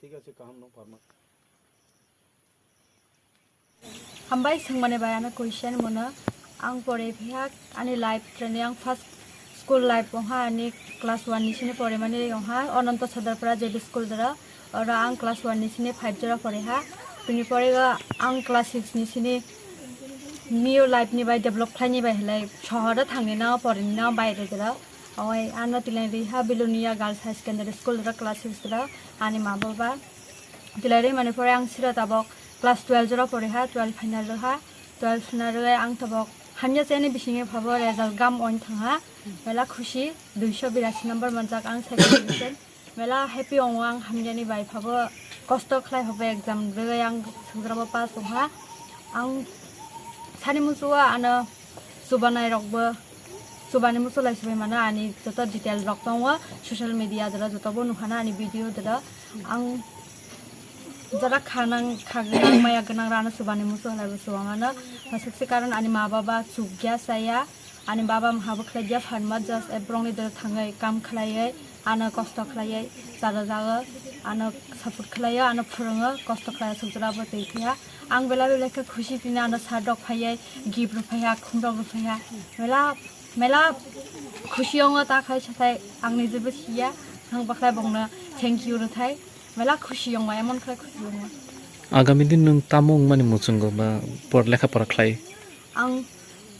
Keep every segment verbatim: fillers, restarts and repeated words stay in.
ঠিক আছে, কাহাম নং Pharma. Hambai swngmani bai ano question mono. Ang pore phiya ani life training ang first school life ongha ani class one ni sini pore mani ongha Ananto Sadarpara J B school dara. Oro ang class one ni sini five jora pore ha. Bini pore go ang class six ni sini new life ni bai develop khlaini bai halai sohor o thangni no pore ni no bai re dara. Oi ano tilai ri ha Bilonia Girls High Secondary School dara class six dara ani ma baba. Tilai ri mani pore ang sira tabok class twelve jora pore ha, twelve final ro ha, twelve final ro ang tabok hamya chani bisinge phabo result gam oin thang ha, mela khusi duiso birasi number manjak ang second division, mela happy ong ang hamya ni bai phabo kosto khlai phabo exam ro ang swngjra bo pass ong ha, ang sani musuwa ano chubanai rok bo chubani muchulai subai mano ani joto detail rok tongo social media dara joto bo nukhana ani video dara ang jara khanang khagnang maya gwnang rano chubani muchulai bo chuba mano aswk se karon ani ma baba chukya chaya ani baba maha bo khlai dia pharma just a borok ni dara thangai kam khlaiwi ano kosto khlaiwi chara jago ano support khlaio ano phwrwngo kosto khlai aswk jora bo twi phiya. Ang belai belai khe khusi tini ano sir rok phaiya, gift rok phaiya, khum rok phaiya. Mela mela khusi ongma ta khai sathai ang ni jebo siya. Ang bakhai bongno thank you rwthai. Mela khusi ongma emon khai khusi ongma. Agami din nwng tamo wngmani muchungo ba por lekha pora khlai? Ang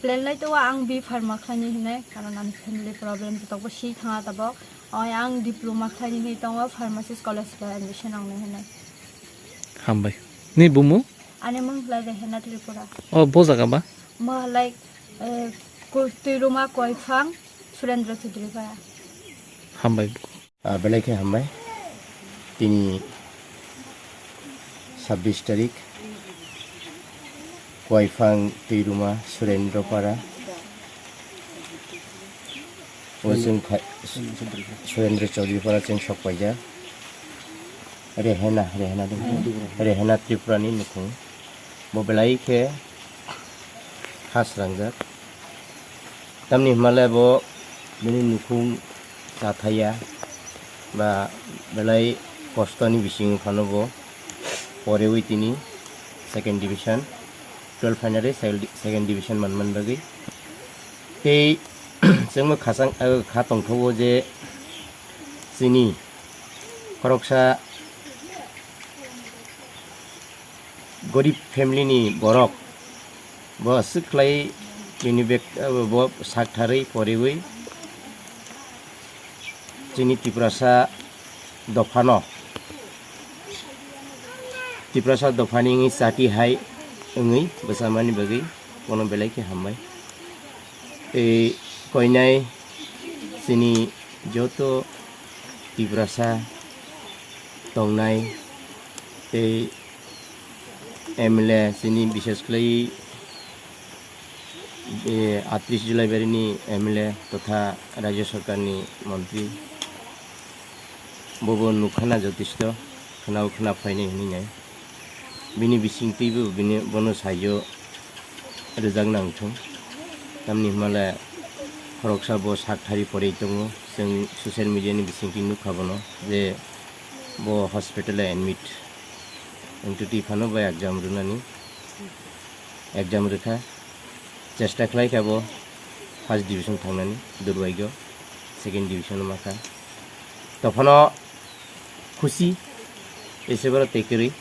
plan lai to ang B pharma khlaini hinai karon ani family problem jotok bo si thanga tabok. Oi ang diploma khlaini hinai tongo pharmacist college ba admission ongni hinai. Hambai. Ni bumu? Ani mung lai Rehena Tripura. O bo jaga ba? Mo lai, eh, ku-, Tuiruma Koiphang Surendra Chaudhary Paya. Hambai. Ah, belai khe hambai. Tini sabbish tarik Koiphang Tuiruma Surendra Para. O chwng kha-, Surendra Chaudhary Para chwng sok paijak. Rehena, Rehena dong. Rehena Tripura ni nukhung. Bo belai khe kha srangjak. Tamni hwnmale bo bini nukhung chathaya ba belai kosto ni bisingo phano bo porewi tini second division, twelve final second division manmani bagwi. Tei chwngbo khachang, eh, kha tongthogo je chini khoroksa gorib family ni borok bo aswk khlai bini bek, eh, bo sak tharwi poriwi chini Tiprasa dophano, Tiprasa dophani wngwi chati hai wngwi bwchamani bagwi bono belai khe hambai. Tei koinai chini joto Tiprasa tongnai tei M L A chini bishes khlai, eh, atris Julaibari ni M L A totha Rajya Sarkar ni montri. Bobo nukhana jotisto khwnao khwna phainai hinwi nai. Bini bisingtwibo bini bono saijo rwjak nangthung. Tamni hwnmale khoroksa bo sak thari porwi tongo. Chwng social media ni bisingtwi nukha bono je bo hospital o admit wngtwi phano bai exam rwnani. Exam rwkha, chesta khlai kha bo first division thangnani, durbaigyo second division o makha. Tophano khusi, ese boro tei kwrwi.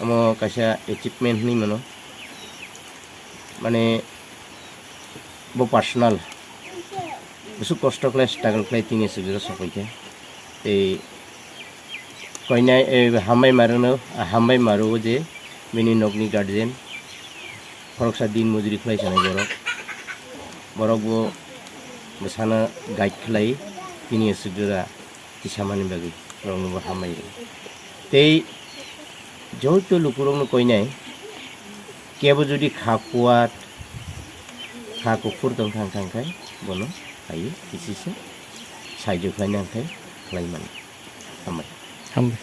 Omo kaisa achievement hinwi mano. Mane, bo personal. Bwswk kosto khlai, struggle khlai, tini aswk jora sopaikha. Tei koinai, eh, hambai marono, ah, hambai maro je bini nokni guardian. Khoroksa din mojuri khlai sanai borok. Borok bo bwsano guide khlai, tini aswk jora tisamani bagwi borokno bo hambai rw. Tei joto lukurokno koinai kebo jodi kha kuat, kha kuphur tong thang thang khai bono phaiwi kisisa saijo khlai nang khai khlai mano. Hambai. Hambai.